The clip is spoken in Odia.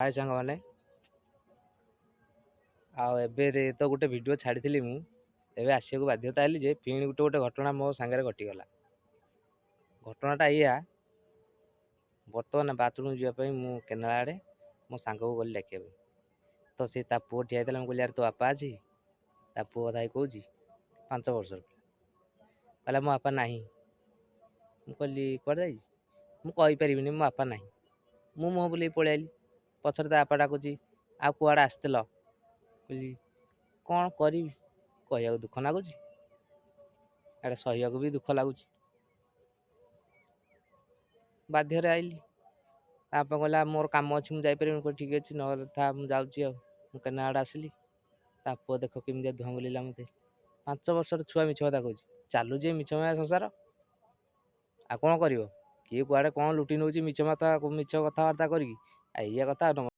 ହାଏ ସାଙ୍ଗମାନେ, ଆଉ ଏବେ ତ ଗୋଟେ ଭିଡ଼ିଓ ଛାଡ଼ିଥିଲି ମୁଁ। ଏବେ ଆସିବାକୁ ବାଧ୍ୟତା ହେଲି ଯେ ପୁଣି ଗୋଟେ ଗୋଟେ ଘଟଣା ମୋ ସାଙ୍ଗରେ ଘଟିଗଲା। ଘଟଣାଟା ଏଇଆ, ବର୍ତ୍ତମାନ ବାଥରୁମ୍ ଯିବା ପାଇଁ ମୁଁ କେନାଲ ଆଡ଼େ ମୋ ସାଙ୍ଗକୁ ଗଲି ଡାକିବା ପାଇଁ। ତ ସେ ତା ପୁଅ ଠିଆ ହେଇଥିଲା। ମୁଁ କହିଲି, ଆରେ ତୋ ବାପା ଅଛି? ତା ପୁଅ କଥା ହେଇ କହୁଛି, 5 ବର୍ଷର ପିଲା। କହିଲା, ମୋ ବାପା ନାହିଁ। ମୁଁ କହିଲି, କୁଆଡ଼େ ଯାଇଛି? ମୁଁ କହିପାରିବିନି, ମୋ ବାପା ନାହିଁ। ମୁଁ ମୁହଁ ବୁଲେଇ ପଳେଇ ଆଇଲି। ପଛରେ ତା ବାପା ଡାକୁଛି, ଆଉ କୁଆଡ଼େ ଆସିଥିଲ? କହିଲି, କ'ଣ କରିବି, କହିବାକୁ ଦୁଃଖ ଲାଗୁଛି, ଏଇଟା ସହିବାକୁ ବି ଦୁଃଖ ଲାଗୁଛି। ବାଧ୍ୟରେ ଆଇଲି। ତା ବାପା କହିଲା, ମୋର କାମ ଅଛି, ମୁଁ ଯାଇପାରିବିନି। କହିଲି, ଠିକ୍ ଅଛି, ନହେଲେ ଥା, ମୁଁ ଯାଉଛି। ଆଉ ମୁଁ କେନା ଆଡ଼େ ଆସିଲି। ତା ପୁଅ ଦେଖ କେମିତିଆ ଧୁଆଁ ବୁଲିଲା ମୋତେ। 5 ବର୍ଷର ଛୁଆ ମିଛ କଥା କହୁଛି। ଚାଲୁଛି ଏ ମିଛମୟ ସଂସାର। ଆଉ କ'ଣ କରିବ? କିଏ କୁଆଡ଼େ କ'ଣ ଲୁଟି ନେଉଛି ମିଛ କଥା, ମିଛ କଥାବାର୍ତ୍ତା କରିକି। ଆଉ ଏଇଆ କଥା। ଆଉ